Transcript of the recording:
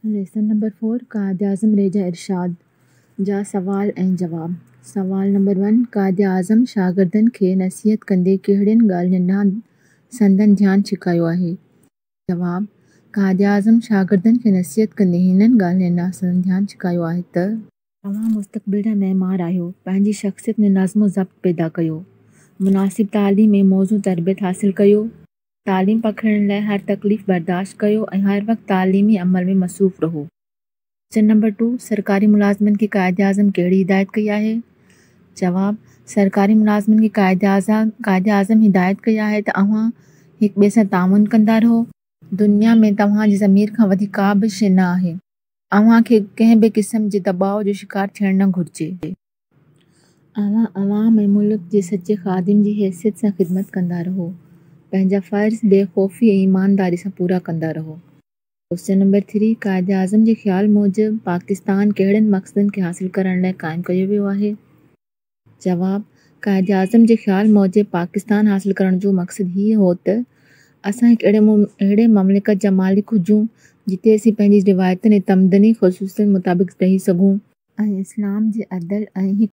Lesson number 4، Quaid-e-Azam رح جا ارشاد جا سوال ۽ جواب. سوال نمبر 1، قائداعظم شاگردن کي نصيحت ڪندي ڪهڙين ڳالهين ڏانهن سندن ڌيان ڇڪايو آهي؟ جواب، قائداعظم شاگردن کي نصيحت ڪندي هنن ڳالهين ڏانهن سندن ڌيان ڇڪايو آهي ته. توهان مستقبل جا معمار آهيو، پنهنجي شخصيت ۾ نظم و ضبط پيدا ڪيو. مناسب تعليم ۽ موزون تربيت حاصل ڪيو. تعليم پکيڙڻ لاء هر تڪليف برداشت ڪيو ۽ هر وقت تعليمي عمل ۾ مصروف رهو. ڪوئسچن نمبر 2، سرڪاري ملازمن کي قائداعظم ڪهڙي هدايت ڪئي آهي؟ جواب، سرڪاري ملازمن کي قائداعظم هدايت ڪئي آهي ته اوهان هڪ ٻئي سان تعاون ڪندا رهو. دنيا ۾ توهان جي ضمير کان وڌيڪ ڪا به شيء نه آهي. اوهان کي ڪنهن به قسم جي دٻاء جو شڪار ٿيڻ نه گهرجي. اوهان عوام ۽ ملڪ جي سچي خادم جي حيثيت سان خدمت ڪندا رهو. پنهنجا فرض بي خوفي ۽ ايمانداري سان پورا ڪندا رهو. ڪوئسچن نمبر 3، قائداعظم جي خيال موجب پاڪستان ڪهڙن مقصدن کي حاصل ڪرڻ لاء قائم ڪيو ويو آهي؟ جواب، قائداعظم جي خيال موجب پاڪستان حاصل ڪرڻ جو مقصد هيء هو ته اسان هڪ اهڙي مملڪت جا مالڪ هجون، جتي اسين پنهنجي روايتن ۽ تمدني خصوصيتن مطابق رهي سگهون. ۽ اسلام جي عدل ۽.